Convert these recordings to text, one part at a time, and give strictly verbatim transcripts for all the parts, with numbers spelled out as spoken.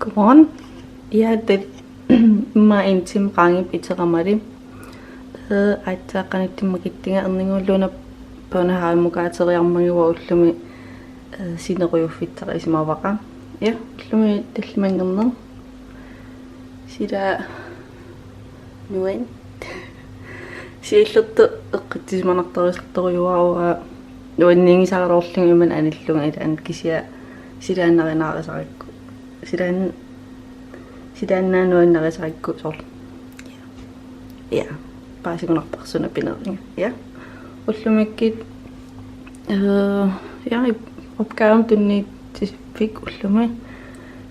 Godmorgen. Ja, det immaqa en time qaangiupput iteramali. Øh, aatsaat qanittumma kittiga erniguulluuna børnehavemukaateriarmagivara ullumi, øh, sinerujuffissara isumaqarpunga. Ja, ullumi tallimanngorneq. Sila nuan. Siullertut eqqissisimanartorujussuuara nuanniigisaraluarlugu imannak anillunga ilaanni kisianni silaannarinaarisarakku. Silaan-, silaannaat nuannarisarakku soorlu. Ja. Ja. Paasigunarparsi una pineerlunga. Ja. Ullumikkut, øh, ja, ip-, opgavemik tunniussiffipput ullumi.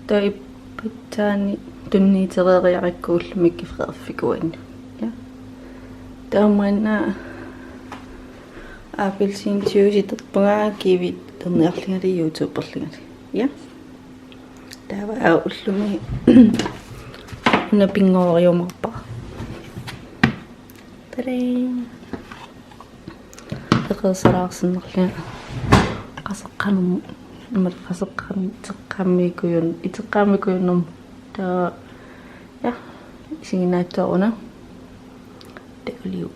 Taava ippassaanik tunniusseriarakku ullumikkut freerfik uannut. Ja. Taava maanna appelsiinjuice iterpunga, kiwi terniarlungalu YouTuberlungalu. Ja. Taava aap ullumi una pinngoriumaarpara. Tadam! Eqeersaraarsinnarlunga qaseqqanut, imaluunniit qaseqqanut iteqqammikujun-, iteqqammikujunnermut. Taava, ja, isiginnaattuaruna. Takuliuk.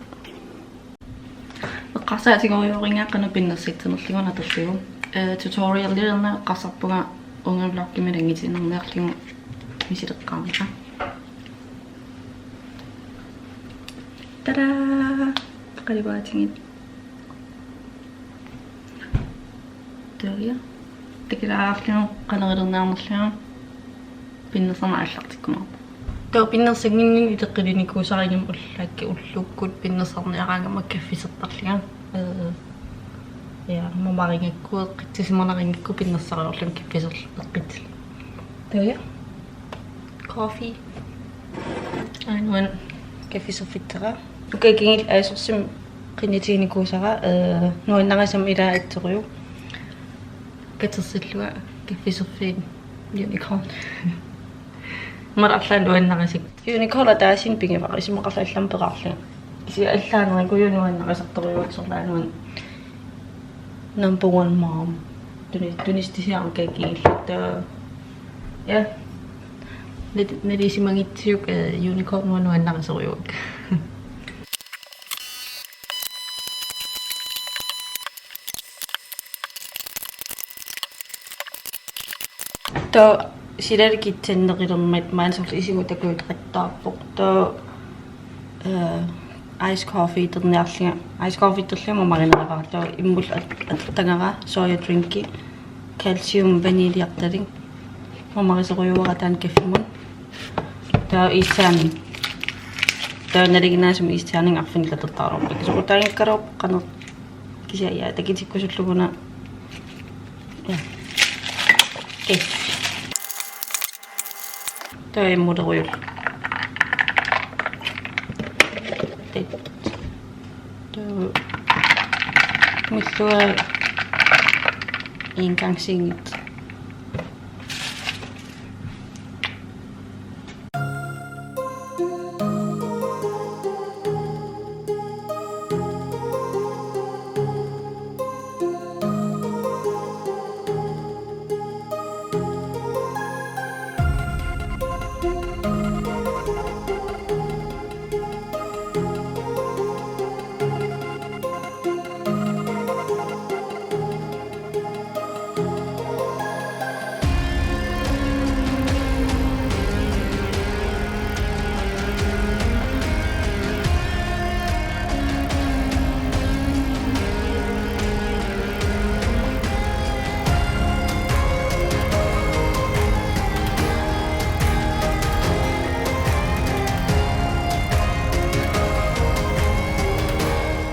Eqqarsaatigerujoorinnga qanoq pinnersitsinnerlugu atorlugu. Øh, tutorialilerneq eqqarsarpunga uunga vloggimi langitinnerniarlugu misileqqaarnera. Tada! Qalipaatigit. Taava. Takulaarlugu qanoq iliorniarnerlunga pinnersarneq aallartikkumaarpoq. Taava pinnersannginninni iteqqilinikuusara ullaakkut ullukkut pinnersarniaraangama kaffisortarlunga. Øh, ja, mamarigakku eqqissisimanarigakku pinnersariarlunga kaffisorleqqitsil. Taava. Coffee. Aajuna kaffisorfissara. Ukioq kingulleq ASOS-imi qinnutiginikuusara, øh, nuannarisama ilaa atserujuk. Katersullunga kaffisorfiit Unicorn. Marluk arlaat nuannarisakka. Unicorn ataasiinnaq pigivara, isumaqarlunga allamik peqarlunga. Kisianni allaanerikujuit nuannarisartorujuakka soorlu aajuna number one mom. Tuni-, tunissutisiaq ukioq kingulleq. Taava. Ja. Nal-, nalisimanngitsuuvoq, øh, Unicorn uanga nuannarisorujuakka. Taava silalikitsanneqilermat maanna soorlu isigut takujuteqattaarpoq. Taava, øh, ice coffee iterniarlunga. Ice coffee iterlunga mamarineqarpoq. Taava immullu at-, atortagara soja drinki. Calcium vaniljartalik. Mamarisorujuara taanna kaffimut. Taava isterning. Taava nalinginnaasumik isterning arfineq-atortaraluarpoq. Soqutaanngikkaluarpoq qanoq. Kisianni ja, takutikkusulluguna. Ja. Okay. Taava immulerujuk. Taava. Taava. Missuaq engangssinngit.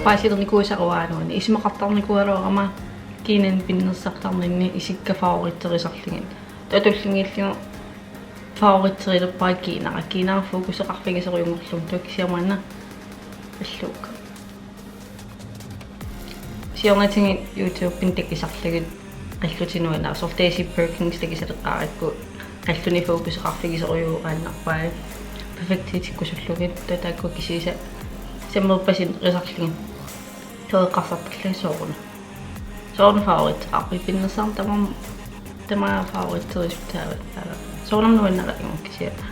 Paasilernikuusara uanga isumaqartarnikuugaluarama kiinanni pinnersartarninni isikka favoritserisarlugit. Taava tullinnguullugu favoritsereerpara kiinara. Kiinara fokuseqarfigisorujunngorlugu, taava kisianni maanna alluukka. Siornatigut YouTubemi takusarlugit qallutit nuannarisarlugit, Daisy Perkins takusaleqqaarakku qalluni fokuseqarfigisorujuuvoq aannarpai. Perfektiutikkusullugit, taava taakku kisiisa sammerpassuit erisarlugit. Taava eqqarsartarlunga sooruna. Sooruna favoritseqarpit pinnersarneq tamarmi? Tamaat favoritterisut taava. Soorunami nuannaraanni kisianni.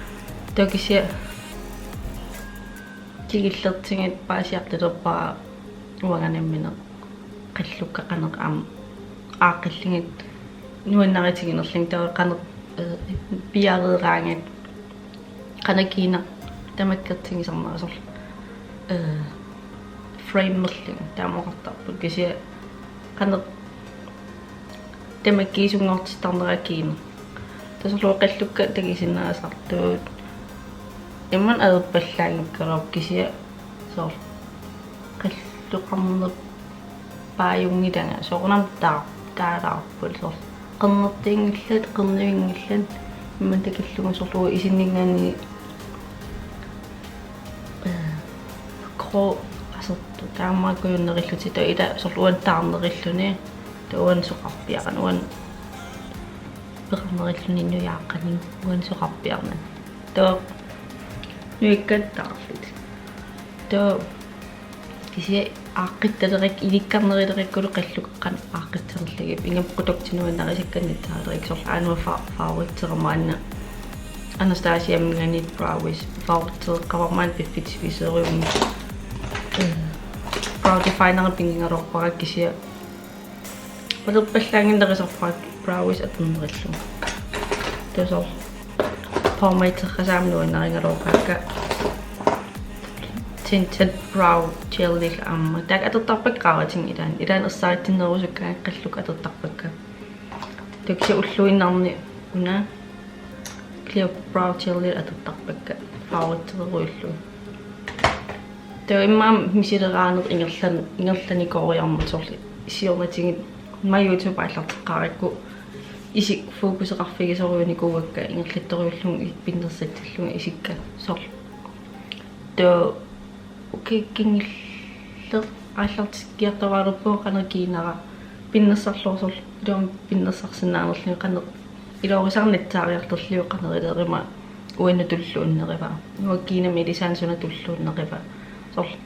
Taava kisianni tikillertigit paasiartulerpara uanga nammineq qallukka qanoq aamma aaqqillugit nuannaritiginerlugit, taava qanoq, eh, piareeraangat qanoq kiinaq tamakkertigisarnera soorlu, eh, framerlugit taama oqartarput, kisianni qanoq tamakkiisunngortittarnera kiinaq. Taava soorlu qallukka takusinnaasartut immaqa atorpallaanngikkaluarpoq, kisianni soorlu qalluqarnerpaajunngilanga, soorunami taa-, taalaarput soorlu qernertuunngillat, qernuinngillat, immaqa takullugu soorlu isinninngaanniit, eh, grå asertut taamaakkujunneriillutik, taava ila soorlu uani taarnerulluni, taava uani soqarpiarani, uani peqarnerulluni nujaaqqani uani soqarpiarnani. Taava nuikkattaarlutik. Taava kisianni aaqqittalerakku, ilikkarnerulerakkulu qallukka qanoq aaqqissanerlugit, ingammik produktit nuannarisakkannik taalerakku, soorlu aamma fa-, favoritserama aamma Anastasiaminngaanniit Brow Wiz favoritsereqqaarama aamma piffissaq piserujummik. Brow Definer pigigaluarpara, kisianni palerpallaannginnerusarpara Brow Wiz atornerullugu. Taava soorlu påmaderersaramik nuannarigaluaqaakka tinted brow gel-illu aamma. Taakku atortarpakka qaavatigut ilaanni. Ilaanni ersaritsinnerusukkaangat qallukka atortarpakka. Taava kisianni ulluinnarni una clear brow gel-illu atortarpakka favoritsererujullugit. Taava immaqa misileraaneq ingerlan-, ingerlanikooriarmat soorlu siornatigut, immaqa YouTube aallarteqqaarakku isik fokuseqarfigisorujunikuuakka ingerlattorujullugu pinnersatsillugu isikka soorlu. Taava okay, kingulleq aallartikkiartuaalerpunga qanoq kiinara pinnersarluarsoq, iluamik pinnersarsinnaanerluni qanoq iluarisarnissaariartorluni qanoq ilerima uannut tulluunnerivaa. Uanga kiinami ilisaani suna tulluunnerivaa. Soorlu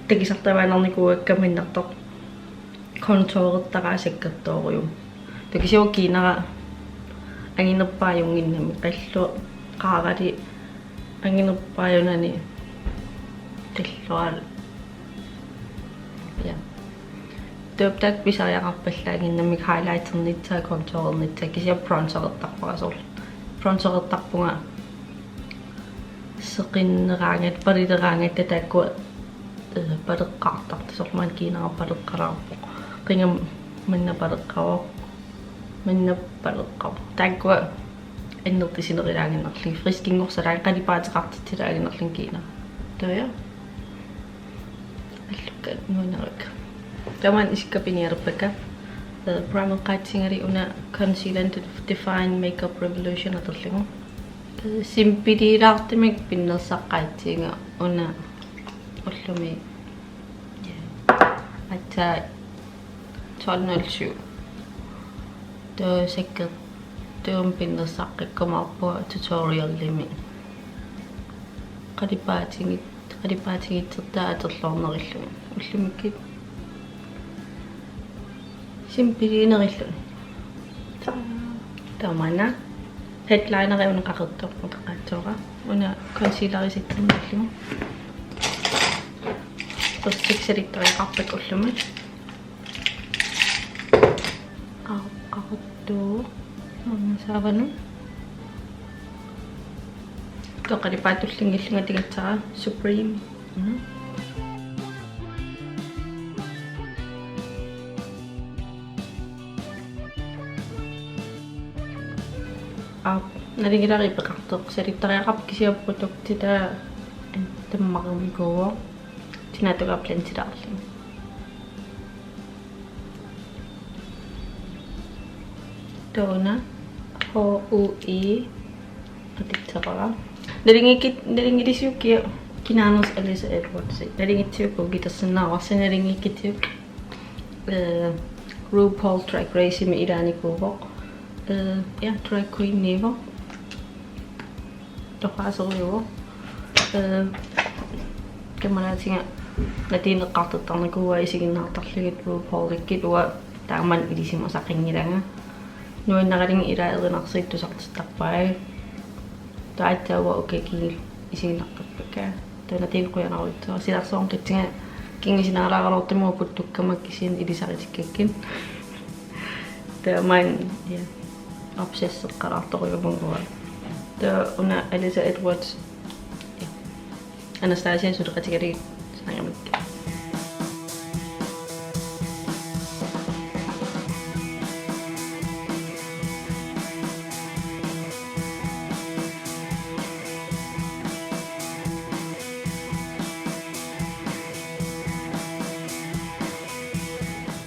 takusartavaanerunikuuakka minnartoq contourertaraa sakkortoorujummik. Taava kisianni kiinara anginerpaajunnginnami, qallup qaarali anginerpaajunani talluaal. Ja. Taava taakku pisariaqarpallaannginnamik highlighternissaa, contourernissaa, kisianni bronzerertarpara soorlu. Bronzerertarpunga seqinneraangatta, palileraangatta taakkua, eh, paleqqaartartut, soorlu maanna kiinara paleqqalaarpoq. Qingama manna paleqqavoq. Manna paleqqavoq. Taakkua annertusinerulaaginnarlugit, friskinngorsalaaginnarlugit, qalipaateqartitsilaaginnarlugit kiinara. Taava ja. Qallukka nuannarakku. Taava maanna isikka pinialerpakka. Eh, primereqaatigali una Conceal and Define Makeup Revolution atorlugu. Eh, simpeliulaartumik pinnersaqqaatiga una ullumi. Ja. Aatsaat tolv nul syv. Taava sakkortuumik pinnersaqqikkumaarpunga tutorialimik. Qalipaatigit-, qalipaatigitsertaa atorluarnerullugu. Ullumikkut simpeliunerulluni. Tamanna headlineri una qaqortoq, una qaqaatsoora. Una concealeri sitsernerullugu. Børstikka salittariaqarpakka ullumi. Qa-, qaqortoq. Una saavanut. Taava qalipaatit tulliunngillat atugassara Supreme. Mm. Aap, nalunngilara peqartoq, salittariaqarpoq kisianni produkti taava tammarnikuuvoq. Sinaata blenderaarluni. Taava una H U I qatitsavara. Nalunngikku-, nalunngilisiuk kia kinaanersoq Alyssa Edwards. Nalunngitsuukkut ukiorsinnaavarsi, nalunngikkutsiuk, eh, RuPaul Drag Race-imi ilaanikuuvoq. Eh, ja, drag queeniuvoq. Torraasorujuuvoq. Eh, kammalaatiga natiinneqqartortarnikuuaa isiginnaartarlugit RuPaulikkut, uanga taama ilisimasaqanngilanga. Nuannaralugu ilaa erinarsuutit tusartittarpai. Taava aatsaat uanga ukioq kingulleq isiginnartarpakka. Taava natiinga qujanarujussuaq. Silarsuarmi qitsinga kingusinnerulaaraluartumik putukkamik kisianni ilisaritikkakkit. Taava maanna, ja, obsesseqqalaartorujuuvugut. Taava una Alyssa Edwards, ja, Anastasia suleqatigalugit sanagamik.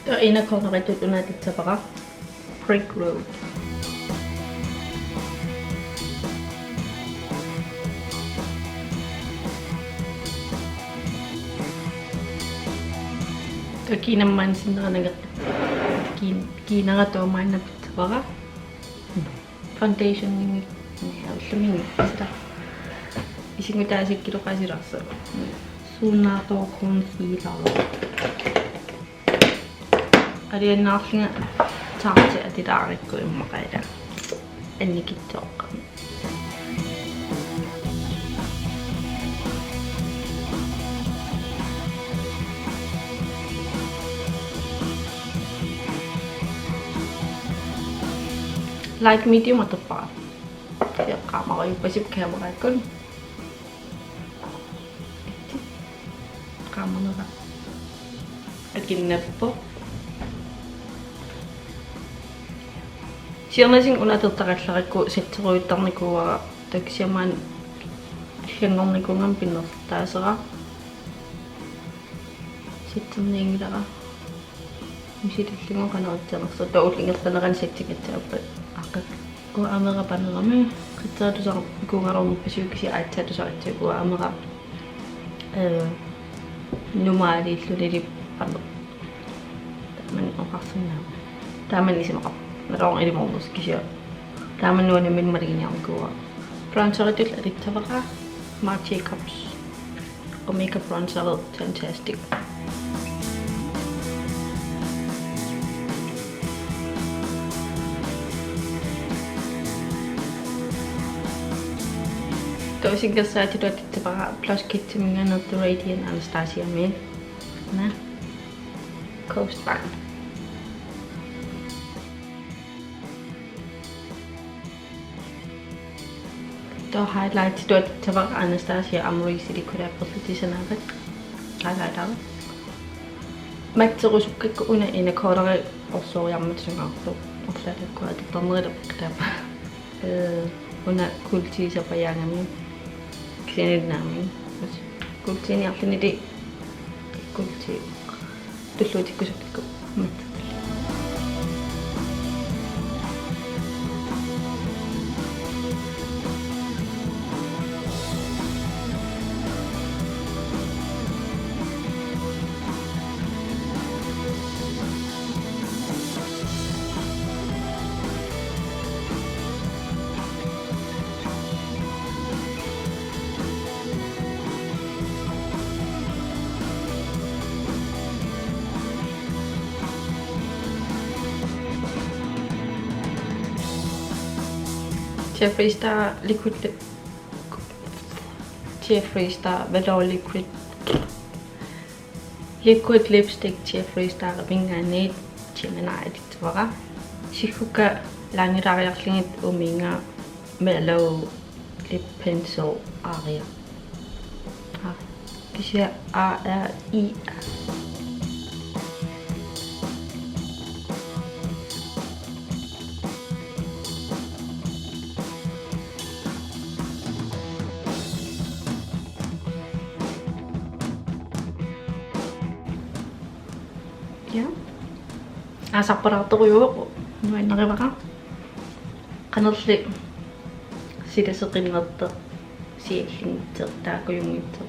Taava inner corneritut una atussavara Brick Road. Taava kiinnama maanna sinnera nangeq-, kiin-, kiinnara taava maanna pissavara. Foundation nimi, ne, ullumikkut. Isinngutaasakkaluartoq silarsuaq. Suunnaartoq concealer. Alianaarlunga Tarte atulaarukku immaqa ila annikitsuaqqamik. Light medium atorpara. Qaamarujuppasippoq kameraakkut. Qaamanera. Akinnappoq. Siornatigut una atortarallarakku setterujuttarnikuuara, taava kisianni maanna allanngornikuugama pinnersaassara. Setternianngilara. Misitillugu qanoq itsanersoq, taava ullup ingerlanerani settingassappat aqqa. Uanga amera panerama, qitsaat tusarnikuugaluarpasiuk kisianni aatsaat tusarissagukku uanga amera, eh, numaaliillunili paneq. Taamani oqarsinnaavara. Taamani isumaqarpoq. Nalorn ilimornersoq kisianni. Taamani nuannermik maluginiarnikuuara. Bronzeritut atussavara Marc Jacobs Omega Bronzer Fantastic. Taava isinngussaatitut atussavara Blush Kitiminngaanneersoq Radiant Anastasiamiit. Naa. Coastline. Taava highlightitut atussavara Anastasia Amoureuse Liquid Apple Tussanaavat. Highlightera. Matterusukkakku una inner corneri orsoriarmat sungaartoq. Orlaatakkua atussavara taava. Eh, una kuultii sapajaangami. Kisianni naamik. Kuultiiniarlunili kuultii tulluutikkusukkakku. Jeffree Star Liquid Lip-, Jeffree Star Velour Liquid, Liquid Lipstick Jeffree Stariminngaanniit Gemini atussavara. Siggukka laangilaariarlugit uuminnga Mellow Lip Pencil aaria. Aa, kisianni A R I. Ja. Aasarpalaartorujuuvoq, nuannarivara. Qanorli silasoqinnertoq, siallinngitsoq, taakujunngitsoq.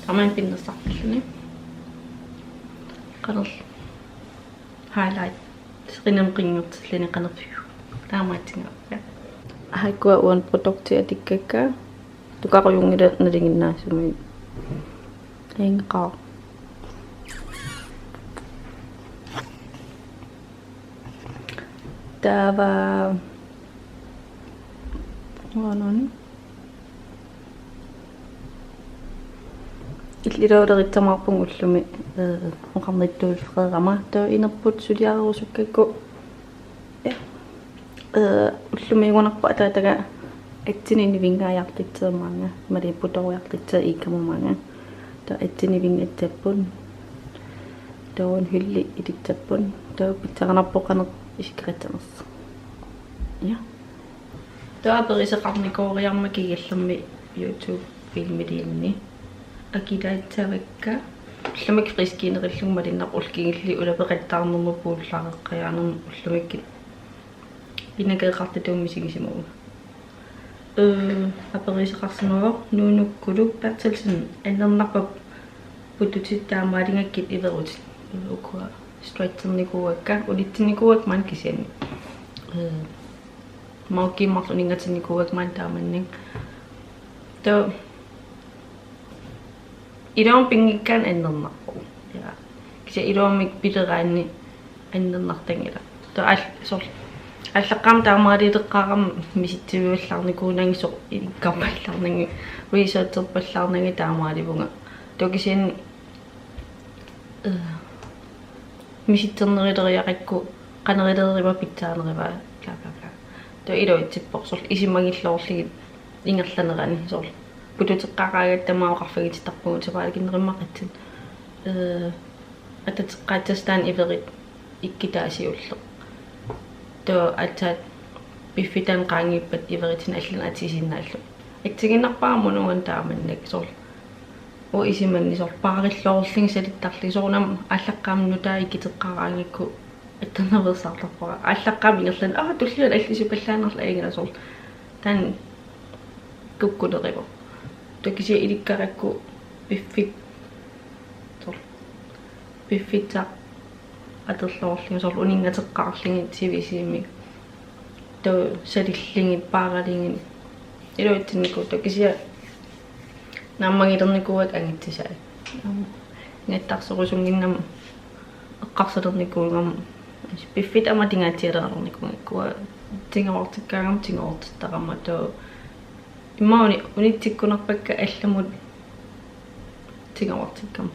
Tamanna pinnersartilluni. Qanorli highlight. Seqinermut qinngortilluni qanerpiu. Taamaatsinga. Haakkua uani produkti atukkakka. Tukarujunngilaq nalinginnaasumik. Inqaa. Taava uanun illiluulerissamaarpunga ullumi, eh, oqarnittuulleriarama, taava inerput suliarerusukkakku. Ja. Eh, ullumi igunarpoq ataataga atsini nivinngajaartitseq maanga, imaluunniit putoriartitseq iikkamut maanga. Taava atsini nivinngatsapput. Taava hylli ilissapput. Taava pissaanerpoq qanoq isikkoqassanersoq. Ja. Taava aperisoqarnikooriarama kigullermi YouTube filmiliinni. Akilaassavakka. Ullumikkut friskiinerillugu malunnarpoq, ullut kingulliit ulapeqattaarnermut puullareqqajaanermut ullumikkut. Inakeeqartutut misigisimavunga. Øh, aperisoqarsimavoq Nunu Kuluk Berthelsen: Annernarpa pututit taamaaligakkit iverutit? Øh, ukua stretchernikuuakka, unitsinnikuuakka maani kisianni. Øh, maukiimmarlu uninngatsinnikuuakka maani taamannak. Taava iluamik pinngikkaanni annernarpoq. Ja. Kisianni iluamik pileraanni annernartanngilaq. Taava aal-, soorlu aallaqqaammut taamaaliuteqqaarama misitsivivallaarnikuunanga, soorlu ilikkarpallaarnanga, researcherpallaarnanga taamaalivunga. Taava kisianni, øh, misitserneruleriarakku qanoq ilileriva pitsaanerivaa, bla bla bla. Taava iluatsippoq soorlu isumagilluarlugit ingerlanerani, soorlu pututeqqaaraangatta aamma oqarfigitittarpugut sapaatip akunneri immaqa qatsit. Øh, atateqqaassasut taanna iverit ikkutaasiulleq. Taava aatsaat piffissap taanna qaangiuppat iverit suna allanut atisiinnaallugu. Assigiinnarpara munungan taamannak, soorlu uanga isumanni soorlu paarilluarlunga salittarlunga, soorunami aallaqqaammut nutaaq ikkuteqqaaraangakku attornaveersaartarpara. Aallaqqaammut ingerlaannaq, aa, tulliani allusipallaannarlugu ajunngilaq, soorlu taanna kukkulerivoq. Taava kisianni ilikkarakku piffissaq, soorlu piffissaq atorluarlunga, soorlu uninngateqqaarlugit sivisuumik. Taava salillugit, paaralugit. Iluatsinnikuuvoq, taava kisianni naammagilernikuuakka angitisaat. Aamma ingattarserusunnginnama eqqarsalernikuugama, piffissaq aamma atugaatsialernikuugakku, uanga tiguartikkaangama tiguartittarama, taava immaqa uni-, unitsikkunarpakka allamut tiguartikkama.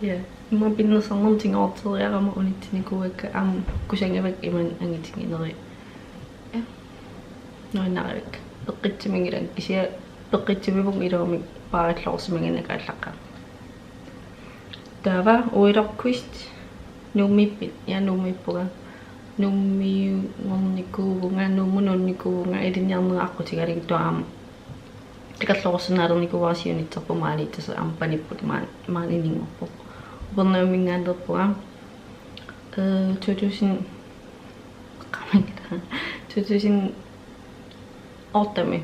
Ja. Immaqa pinnersarnermut tiguarteriarama unitsinnikuuakka, aamma kusagivakka imannak angitiginerit. Ja. Nuannarivakka. Peqqissuminngilanga, kisianni peqqissumivunga iluamik paarilluarsimaginnakku aallaqqaammut. Taava Uiloq Quist: Nuummiippit? Ja, Nuummiippunga. Nuummiunngornikuuvunga, Nuummut nuunnikuuvunga, ilinniarnera aqqutigalugu, taava aamma takorloorsinnaalernikuuara siunissarput maaniittoq, aamma panipput maan-, maaniinngorpoq. Upernavimminngaanneerpunga. Øh, to tusind, to tusind ottemi,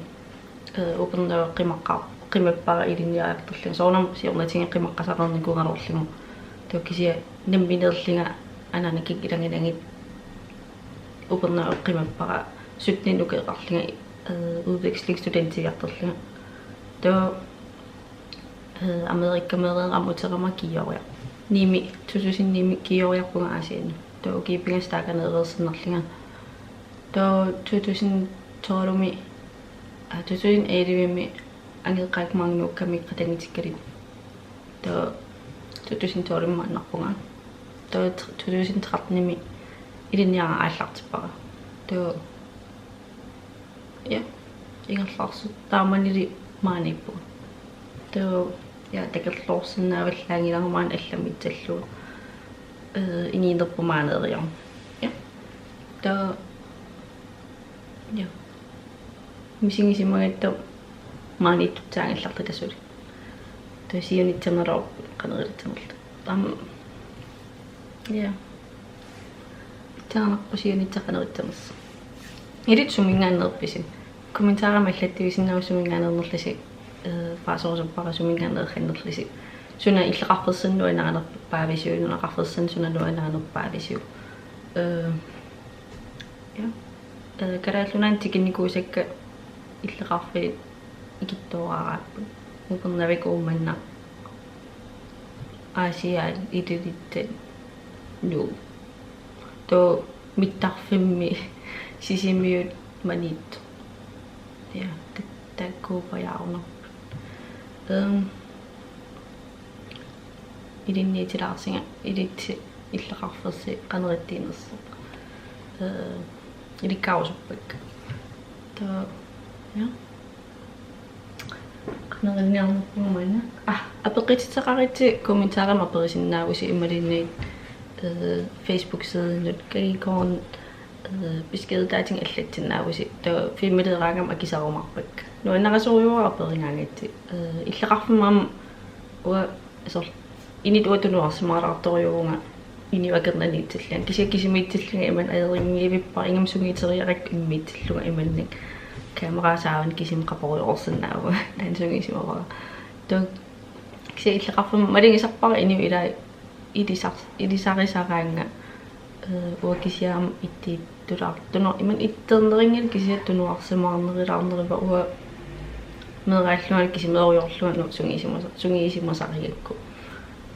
øh, Upernaviup qimaqqaa-, qimappara ilinniartarlunga. Soorunami siornatigut qimaqqasareernikuugaluarlugu. Taava kisianni nammineerlunga anaanaga ilaginagit Upernaviup qimappara sytten ukeeqarlunga, øh, udvekslingsstudentiartarlunga. Taava, øh, Amerikkameereerama uterama kiooriar-, niimi, to tusind niimi kiooriarpunga Asiannut. Taava ukiut pingasut taakaniireersinnarlunga. Taava to tusind tolvimi, aa, to tusind ellevemi angeqqaakku maanga nuukkamik qatanngutikkaluit. Taava to tusind tolvimi maannarpunga. Taava to tusind trettenimi ilinniarama aallartippara. Taava, ja, ingerlaarsuup taamanili maaniippunga. Taava, ja, takorloorsinnaavallaanngilara maani allamut itsallugu. Øh, inuunerput maaneeriarama. Ja. Taava, ja. Misigisimagatta maaniittussaanngillarluta suli. Taava siunissami naluara qanoq iliornerluta. Aamma, ja. Taanna siunissaq qanoq iliornersoq. Ilissi suminngaanneerpisi? Kommentarimi allattuisinnaavit suminngaanneernerlusi, øh, paaserusuppara suminngaanneernerlusi. Suna illoqarfissunik nuannarinerpaavisiuk, nunaqarfissunik suna nuannarinerpaavisiuk. Øh, ja. Øh, Kalaallit Nunaanni tikinnikuusakka illoqarfiit ikittuaraarapput. Upernavik, Uummannaq, Aasiaat, Ilulissat, Nuuk. Taava mittarfimmi Sisimiut Maniitsoq. Ja, ta-, taakkuupajaarunarput. Ehm, ilinniutilaarsinga, ilitsi illoqarfissi qanoq ittiinersoq. Ehm, ilikkaarusuppakka. Taava, ja. Qanoq ilinniarnerpunga maanna. Ah, apeqqutissaqaritsi kommentarimi aperisinnaavusi imaluunniit, eh, Facebook-sidinut Kagicorn, eh, beskedittaatigut allassinnaavusi. Taava filmiliiraangama akiserumaarpakka. Nuannarisorujussuuara aperigaangatsigit. Eh, illoqarfimmi aamma uanga soorlu init uanga tunuarsimaalaartorujussuuvunga inuit akornanniitsillunga. Kisianni kisimiitsillunga imannak ajorinngivippara, ingammik sungiuteriarakku immiussillunga imannak. Kamera saavani kisimi qaporujoorsinnaavugut. Taanna sungiusimavara. Taava kisianni illoqarfimmi malugisarpara inuit ilai ilisar-, ilisarisaraannga. Eh, uanga kisianni aamma ittiittulaartunga. Imannak itternerunngilara kisianni tunuarsimaarnerulaarneruva uanga meeraallunga kisimiiorlunga nu sungiusimasa-, sungiusimasarigakku.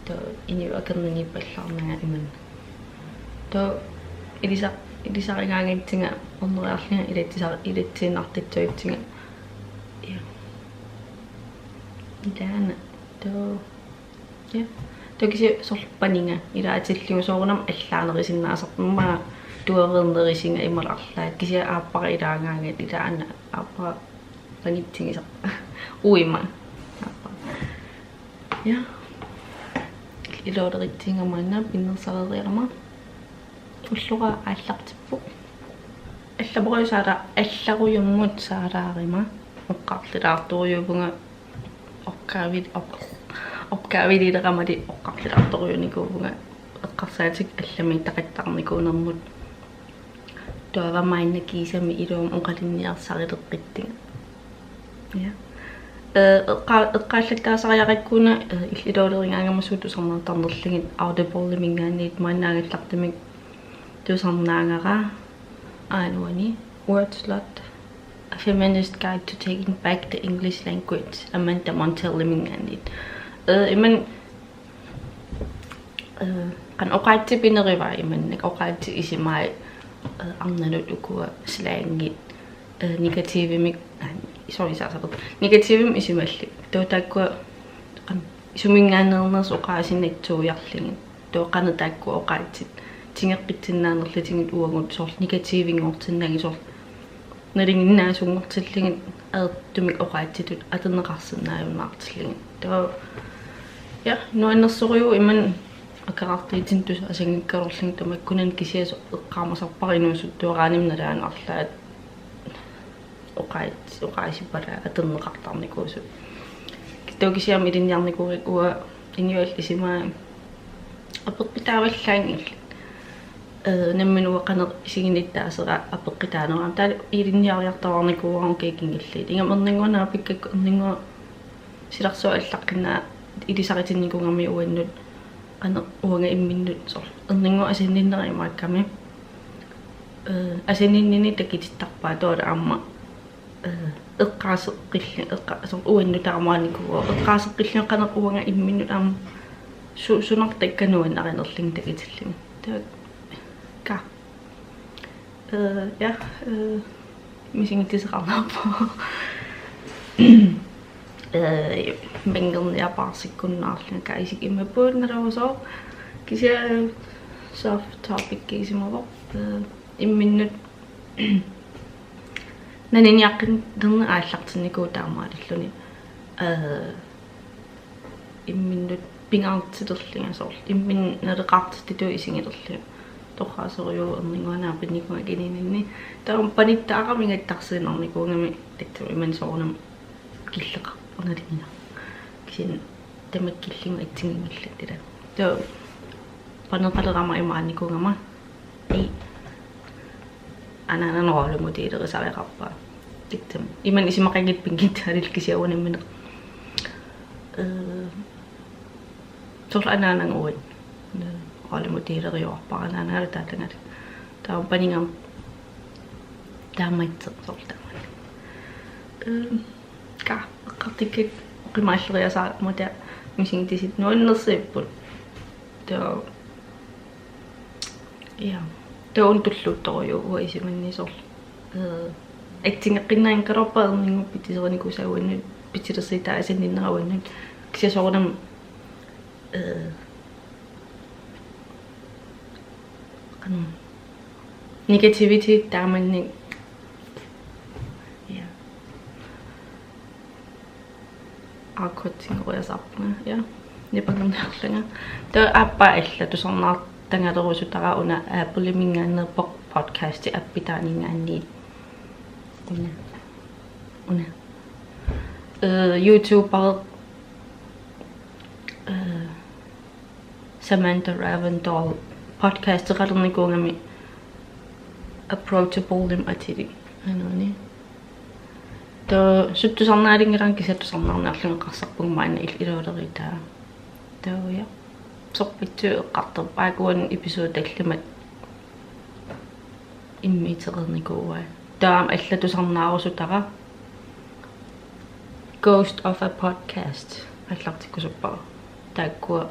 Taava inuit akornanniippallaarnanga imannak. Taava ilisa-, ilisarigaangatsigit orneriarlunga ilassisar-, ilassiinnartussaagatsigit. Ja. Ilaana. Taava. Ja. Taava kisianni soorlu paniga ilaatillugu soorunami allaanerusinnaasarpoq, immaqa tuaveernerusinga imaluunniit arlaat, kisianni aappara ilaagaangat ilaana aappara pangitsigisarpara. Uima. Aappara. Ja. Ilualerutsigama maanna pinnersareeriarama. Ullora aallartippoq. Allarujummut saala-, allarujummut saalaaruma oqarlilaartorujussuuvunga opgavit-, op-, opgavilileramali oqarlilaartorujussuunikuuvunga eqqarsaatikkut allamiittoqattaarnikuunermut. Taava maanna kiisami iluamik oqalinniarsarileqqittunga. Ja. Eh, eqqa-, eqqaallattaasariaqarpunga, eh, ilualerigama suut tusarnaartarnerlugit Audible-iminngaanniit maanna aallartumik tusarnaagara. Aana uani, Wordslot, A Feminist Guide to Taking Back the English Language, Amanda Montell-iminngaanniit. Eh, imannak, eh, qanoq oqaatsit pinerivaa imannak, oqaatsit isumai, eh, arnanut ukua slangit, eh, negativimik, ah, sorry, saasaqut. Negativimik isumallit. Taava taakkua, qanoq, isuminngaanneernersut oqaasinnaatsuujarlugit. Taava qanoq taakkua oqaatsit tigeqqissinnaanerlutigit uagut soorlu negativinngortinnagu soorlu nalinginnaasunngortillugit ajortumik oqaatsitut atorneqarsinnaajunnaartillugit. Taava, ja, nuannersorujussuuvoq imannak akerartuutinik tusarsinngikkaluarlugit tamakkunani kisianni eqqaamasarpara inuusuttuaraanni nalaani arlaat oqaat-, oqaasipalaat atorneqartarnikuusut. Taava kisianni ilinniarnikuugakku uanga inuit isumai apeqqutaavallaanngillat. Eh, nammineq uanga qanoq isigineqartarnersoq apeqqutaanerama. Taava ilinniariartuaarnikuuara kingulliit. Ingammik erninnguaq naapikkakku erninnguaq silarsuaq allaqqinnaaq ilisaritinnikuugami uannut. Qanoq uanga imminnut soorlu. Erninnguaq asanninnera imaakkami. Eh, asanninnini takutittarpaa taavalu aamma, eh, eqqaaseqqillu-, eqqa-, soorlu uannut taamaanikuuara. Eqqaaseqqillugu qanoq uanga imminnut aamma su-, sunartakka nuannarinerlugit takutillugit. Taava ka. Eh, ja, eh, misigissuseqarnerpoq. Eh, mingerniapaarsikkunnaarlunga kaisik immaqa puunnarusooq. Kisianni soft topic-iusimavoq. Eh, imminnut naniniaqqinnerni aallartinnikuuvoq taamaalilluni. Eh, imminnut pingaartilerlunga soorlu. Imminnut naleqartittuut isigilerlunga. Torraasorujussuuvoq erninnguaq naapinnikuugama inuuninni. Taava panittaarama ingattarsiinnarnikuugami tassami imannak soorunami killeqarpoq nalinginnaq. Kisianni tamakku killinnguit assigiinngillat ila. Taava paneqalerama imaannikuugama. Ii. Anaanaga rollemodelerisareqarpara. Tassami. Imannak isumaqanngitsoq pinngitsaalilu kisianni uanga nammineq. Eh, soorlu anaanaga uannut. Rollemodeleriuarpara anaanagalu taatagalu. Taava paniga. Taamaattoq soorlu taamaattoq. Eh, ka, eqqartukkakku oqimaalleriasaarmata misigissutsit nuannersuupput. Taava. Ja. Taava una tulluuttorujuuvoq isumanni soorlu. Eh, atsingeqqinnaanngikkaluarpara erninnguup pitsiserinikuusara uannut, pitsiseritaa asanninnera uannut. Kisianni soorunami, eh, qanoq, negativity taamannak. Ja. Awkward-iusaarpunga, ja. Nipangerniarlunga. Taava aappaa allat tusarnaartagalerusutara una Apple-iminngaanneerpoq, podcasti appitaaningaanniit. Una. Una. Eh, YouTuber, eh, Samantha Ravndahl podcasteqalernikuugami Approachable-imik atilik. Anuani. Taava suttusarnaalinngilara, kisianni tusarnaarniarlunga eqqarsarpunga maanna il-, ilualeritaa. Taava ja. Sorpassuit eqqartorpakka uani episode tallimat immiutereernikuuai. Taava allat tusarnaarusutara Ghost of a Podcast aallartikkusuppara. Taakkua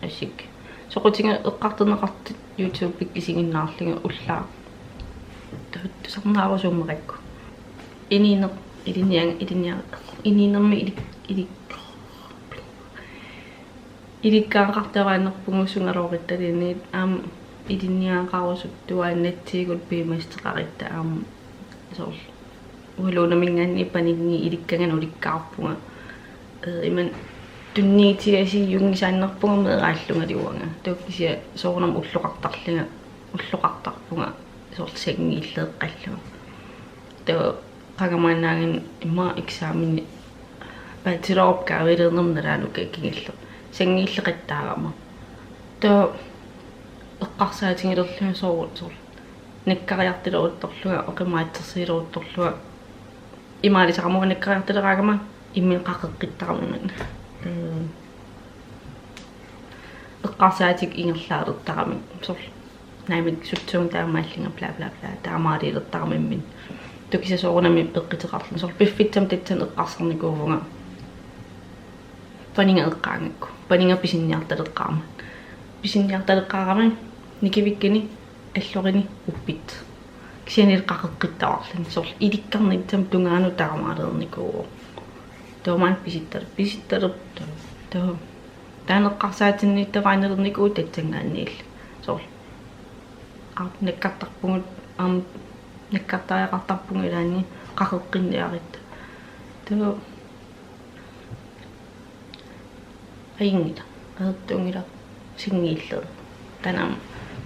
asik. Soqutiga eqqartorneqartut YouTube-ikkut isiginnaarlugit ullaaq. Taava tusarnaarusuummerakku. Inuuner-, ilinniang-, ilinniang-, inuunermi ili-, ili-, ilikkagaqartuaannarpugut sungaluaqattaluunniit, aamma ilinniagaqarusuttuaannatsigut piumassuteqaratta aamma soorlu. Ualuunaminngaanniit paninngi ilikkagana ulikkaarpunga. Eh, imannak tunniutigalugu junngisaannarpunga meeraallungalu uanga. Taava kisianni soorunami ulloqartarlunga, ulloqartarpunga soorlu sanngiilleeqqallunga. Taava qanga maannakkut immaqa eksamini bacheloropgavelernermut nalaanukua kingulleq. Sanngiilleqattaarama. Taava eqqarsaatigilerlunga soorlu soorlu. Nakkariartuleruttorlunga, oqimaatsorsiileruttorlunga. Imaalisarama uanga nakkariartuleraangama imminut qaqeqqittarama imannak. Mm. Eqqarsaatiga ingerlaalertarami. Soorlu. Naamik sutsuunga taamaallunga bla bla bla. Taamaalilertarami imminut. Taava kisianni soorunami eqquteqarlunga. Soorlu piffissami tassani eqqarsarnikuuvunga. Paniga eqqaagakku. Paniga pisiniartaleqqaarama. Pisiniartaleqqaarama nikivikkani allorini uppit. Kisianni qaqeqqittaarluni. Soorlu ilikkarnissamut tungaanut taamaalereernikuuvoq. Taava maanna pisittar-, pisittarput. Taava. Taanna eqqarsaatinniittavaanernikuu tassanngaanniillu. Soorlu. Aap, nakkartarpugut, aamma nakkartariaqartarpugut ilaanni qaqeqqinniarutta. Taava ajunngilaq, ajortuunngilaq sanngiilleq. Taanna aamma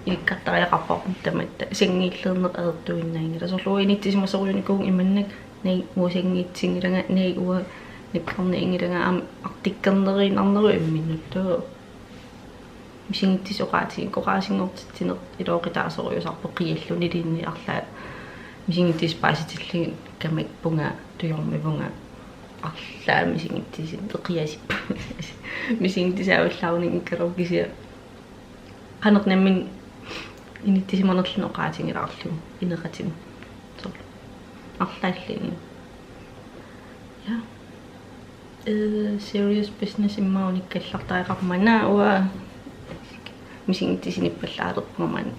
ilikkartariaqarparput tamatta sanngiilleerneq ajortuinnaanngilaq. Soorlu inissisimasorujuunikuuvunga imannak naak uanga sanngiitsinngilanga, naak uanga nakkarnianngilanga aamma artikkerneriinnarnerup imminut. Taava misigissutsit oqaati-, oqaasinngortitsineq ilooqataasorujussuusarpoq qialluni ilinni arlaat. Misigissutsit paasitillugit kamakkunga tujormivunga arlaat misigissutsit eqiasippunga. Misigissutsit avallaarunanngikkaluarpakka kisianni. Qanoq nammineq inissisimanerluni oqaatigilaarlugu ineqatinnut. Soorlu. Arlaalluni. Ja. Eh, serious business immaqa unikkallartariaqarmat. Naa uanga misigissutsit sinippallaalerpunga maanna.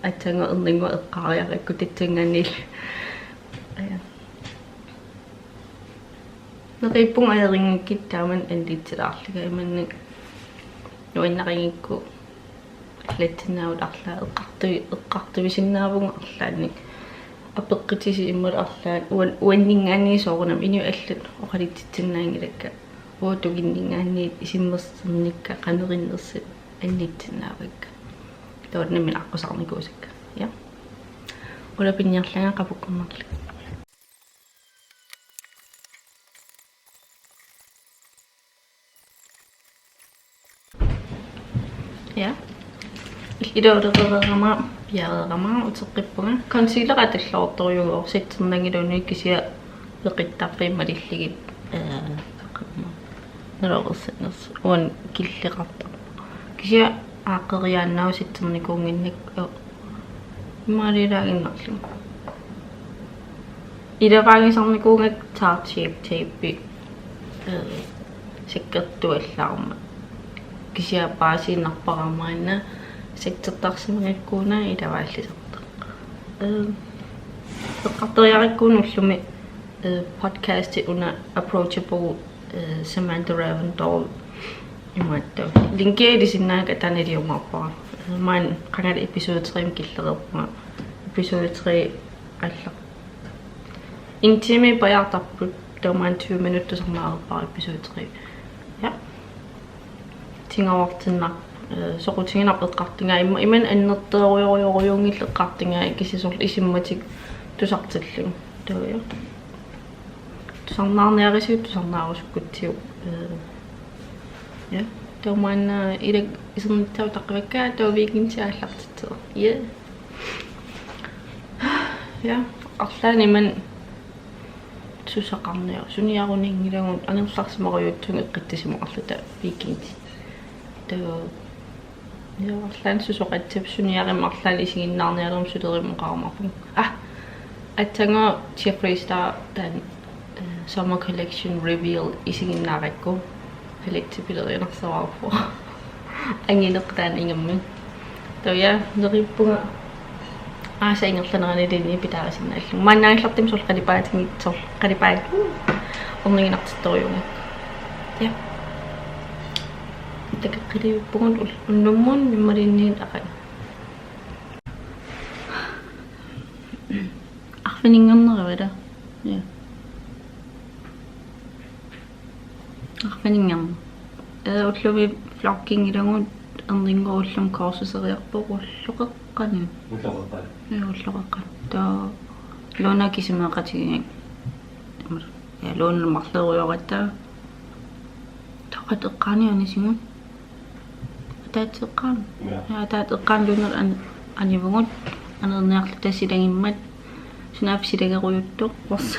Aatsaannguaq erninnguaq eqqaariarakku tassanngaanniillu. Aja. Neriuppunga ajorinngikkutta taamani annilaarlunga imannak nuannarigukku. Allatsinnaavunga arlaat eqqartu-, eqqartuisinnaavunga arlaannik. Apeqqutisi imaluunniit arlaat uan-, uanninngaanniit soorunami inuit allat oqaluttuinnaanngilakka. Uagut tungaanninngaanniit isummersornikka qanoq innersut annilaarsinnaavakka. Taava nammineq aqqusaarnikuusakka. Ja. Ulapinniarlanga qapukkunnaarlanga. Ja. Ilualereerama, piareerama uteqqippunga. Concealeri atorluartorujuuvoq, setternagu iluani kisianni peqittarfiit malillugit, eh, naluarsinners-, uani killeqartarpoq. Kisianni aaqqeriaannaavoq setternikuunnginnakkit, eh, imaaliilaaginnarlugu. Ilavaagisarnikuugakku Tarte Shape Tape, eh, sakkortuallaarmat. Kisianni paasiinnarpara maanna Sektortarsimagakku una ilavaallisartoq. Ehm, eqqartoriarakku una ullumi, eh, podcasti una approachapugut, eh, Samantha Ravndahl imaattoq. Linkia ilisinnaanngikkaluarpoq, taanna iliumaarpara. Eh, maanna qangali episode tre-mut killereerpunga. Episode tre allaq. En time pajaartarput, taava maanna tyve minutsit tusarnaareerpara episode tre. Ja. Tigoortinna, eh, soqutiginarpoq eqqartugaat, ima-, imannak annertoorujorujussuunngillat eqqartugaat, kisianni soorlu isummatik tusartillugu. Taava ja. Tusarnaarniarisiuk, tusarnaarusukkussiuk. Eh, ja. Taava maanna ilaa isernissaa utaqqivakka, taava weekendi aallartittoq. Ja. Ja, arlaannik imannak susoqarniaruk, suniaruninngilagut, angerlarsimarujuutsumik eqqissisimaqarluta weekendi. Taava, ja, arlaannik susoqassapput, suniaruma arlaannik isiginnaarnialermat sulerimmut oqarumaarpunga. Ah, aatsaannguaq Jeffree Star taanna, eh, Summer Collection Reveal isiginnaarakku. Collectibleeriarnarsuarpoq. Angineq taanna ingammik. Taava ja, neriuppunga aasap ingerlanerani ilinni pitaarisinnaallugu. Maanna aallartimi soorlu qalipaatigit, soorlu qalipaat-, orniginartittorujuugakku. Ja. Takoqqiliuppugut ul-, unnummut mimmaliinniit aqagu. Arfininngornerava ila? Ja. Arfininngorneq. Eh, ullumi vlogginngilagut, erninnguaq ullumi kursuseriarpoq, ulloqeqqanut. Ulloqeqqanut. Ja, ulloqeqqanut. Taava Luna kisimiikkatigigakku. Ja, Luna marluurujoratta. Taava eqqaani anisigut. Ataaseq eqqaani. Ja. Ja, ataaseq eqqaani Lunap an-, animagut, aneerniarluta silagimmat, sunaaffa silagerujuttoq, ors-,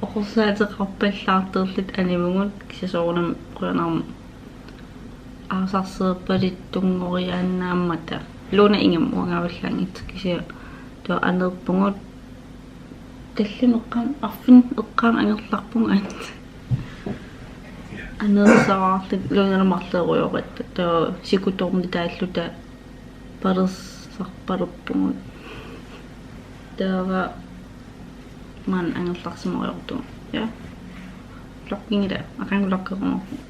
oqorsaateqarpallaartorluta animagut, kisianni soorunami qujanarmat aasarsiorpaluttunngoriaannaammata. Luna ingammik uangavallaanngitsoq kisianni taava aneerpugut, tallimat eqqaani, arfineq eqqaani angerlarpugut aatsaat. Aneersaraarluta Lunap marluurujoratta, taava sikutornitaalluta palersarpalerpugut. Taava maanna angerlarsimarujoortugut. Ja. Vlogginngilaq, aqagu vloggerumaarpugut.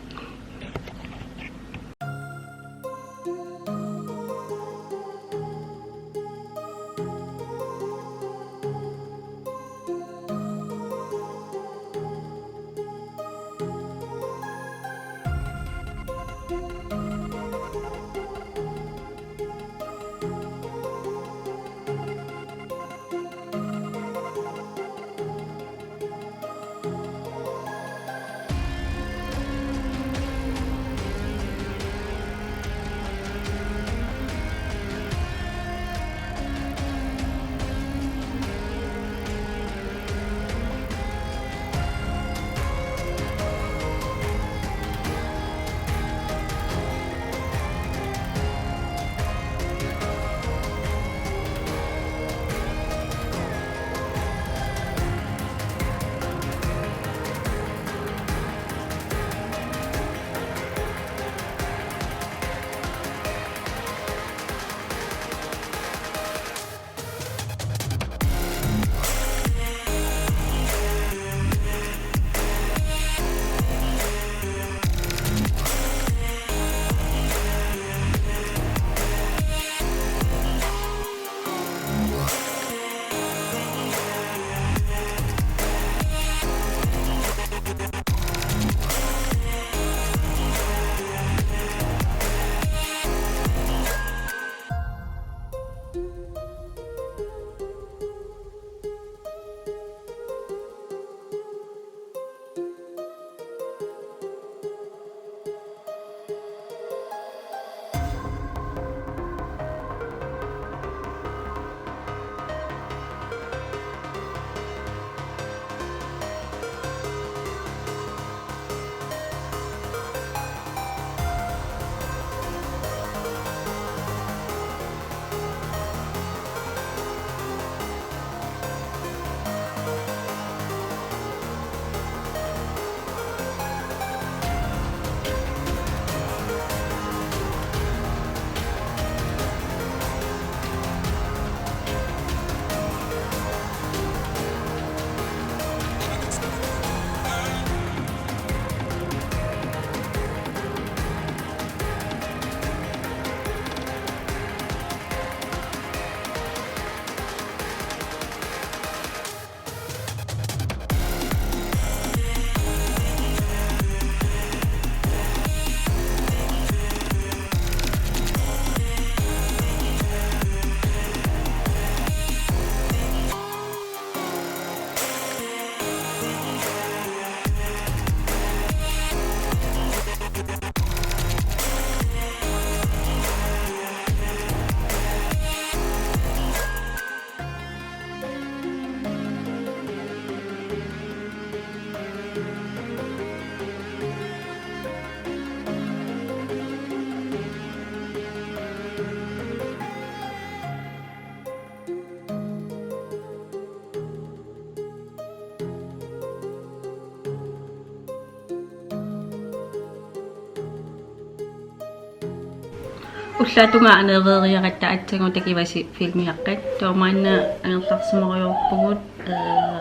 Ullaap tungaa anereeriaratta aatsaannguaq takivasi filmiaqqat. Taava maanna angerlarsimarujoorpugut, eh,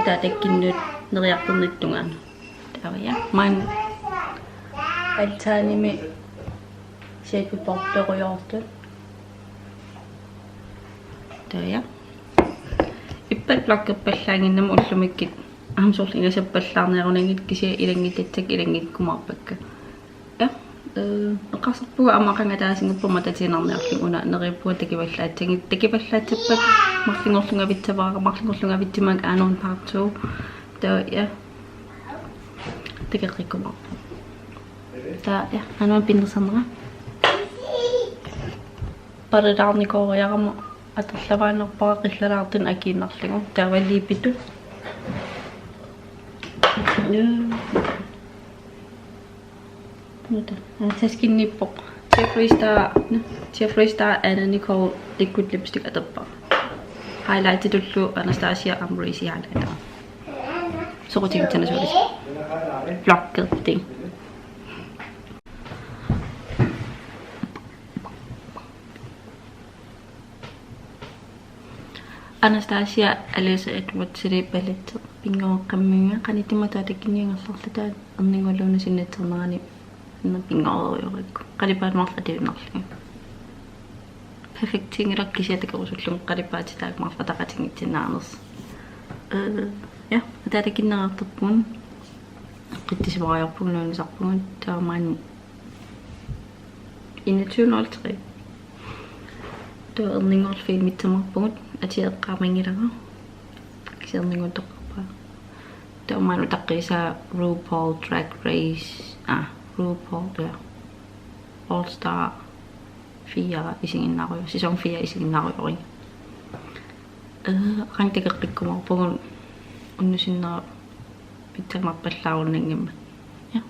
ataatakkinnut neriartornittungaanut. Taava ja, maanna altanimi shapeporterujoortut. Taava ja. Ippat vloggerpallaannginnama ullumikkut aamma soorlu ingasappallaarniarunanngilaq, kisianni ilanngutassakka ilanngukkumaarpakka. Ja, eh, eqqarsarpunga aamma qanga ataasinngorpunga matatiinnarniarlugu, una neriuppunga takivallaatsangi-, takivallaatsappat marlunngorlunga avissavara, marlunngorlunga avissimmaga aanerun part two. Taava ja. Takoqqikkumaarpunga. Taava ja, aamma pinnersarnera. Parilaarnikooriarama atorluarnerpara qillalaartunik akiinnarlugu. Taava liipitut. Nuta. Aa, taskinniippoq. Jeffree Star, no, Jeffree Star Anna Nicole Liquid Lipstick atorpara. Highlightitullu Anastasia Amrezy highlighter. Soqutiginnginnama suulisi. Vloggerting. Anastasia Alyssa Edwards-illu palette pinngorkamminga qanittumi ataatakkunniit angerlarluta, erninngualuunniit sinnatsarnerani una pinngorujoorakku. Qalipaatit marluk atuinnarlugit. Perfektiunngilaq kisianni takorusullunga qalipaatit taakku marluk ataqatigiissinnaanersut. Eh, ja, ataatakkunneqartarpugut. Eqqissisimariarpugut nuannisarpugut taava maanna enogtyve nul tre. Taava erninnguarlu filmissamaarpugut, atia eqqaamanngilara. Kisianni erninnguaq toqqarpara. Taava maanna utaqqiisaa RuPaul Drag Race, ah, RuPaul, ja. All Star fire isiginnaarujo-, sæson fire isiginnaarujorujuuvoq. Eh, qanga takoqqikkumaarpugut unnussinnera pitsaanerpallaarunnanngimmat. Ja.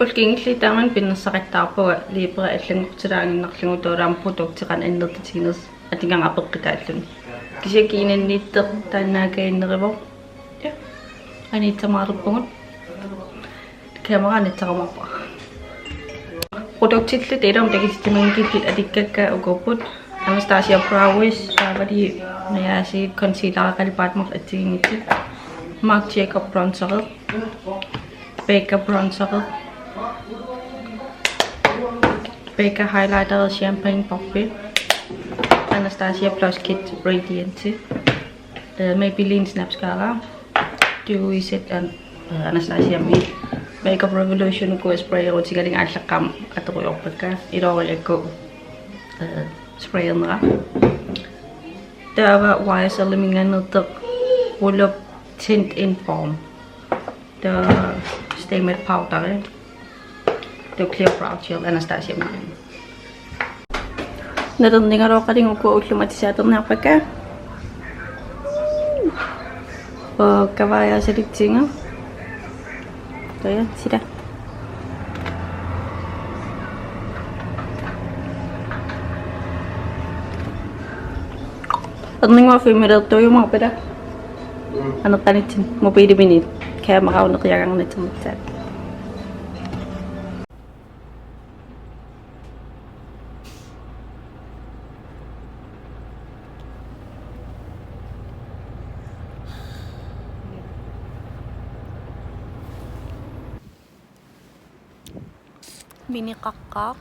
Ullup kingullermi taamani pinnersaqattaarpunga liiperit allanngortilaaginnarlugu, taava aamma produktit qanoq annertutiginersut atugaat apeqqutaalluni. Kisianni kiinanniittoq taannaakajunneruvoq. Ja. Aniitsamaalerpugut. Kamera anitsarumaarpara. Produktillu taava takusitsimanngikkukkit atukkakka ukuupput: Anastasia Brow Wiz, taavalu najaasiit concealeri qalipaatit marluk assigiinngitsut. Marc Jacob bronzeri. Becca bronzeri. Becca highlighteri Champagne Poppy. Anastasia Blush Kit Radianti. Eh, Maybelline Snap Scala. Dewy Set and, eh, Anastasia Mid. Makeup Revolution uku sprayerutigalugit aallaqqaammut atorujoorpakka. Iluarigakku, eh, sprayernera. Taava Y S L-iminngaanneersoq Roll-Up Tint-In Balm. Taava Stay Matte Powder. Taava Clear Brow Gel Anastasia-minngaanniit. Naternigaluaqalinguku ullumimut atisaaterniarpakka. Oo, kavaaja salitsinga. Toja, sila. Erninnguaq filmiliortuujumaarpara. Anertanitsin mobilimini kamera uneqiagarnitsin mitsaat. Miniqaqqaaq.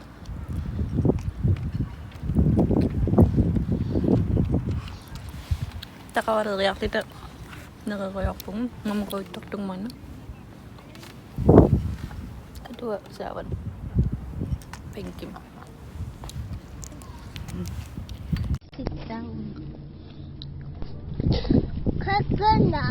Taqavaleriarluta nererujoorpugut, namukujuttortunga maanna. Atua saavan. Pinkim. Sit down. Kakana.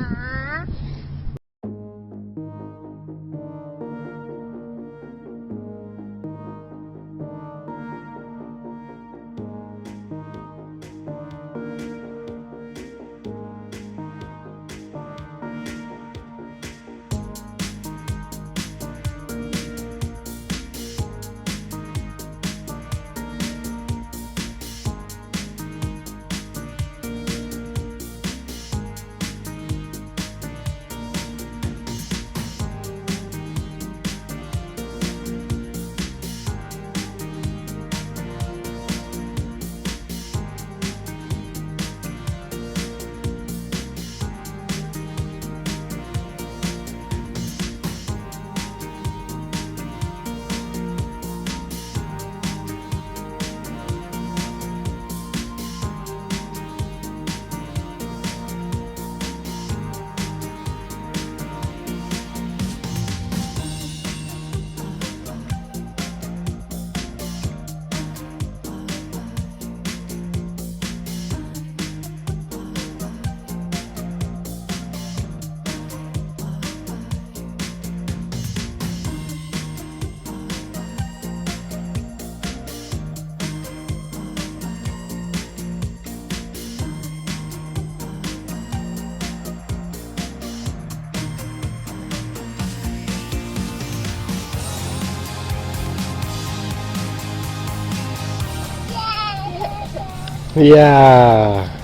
Ja.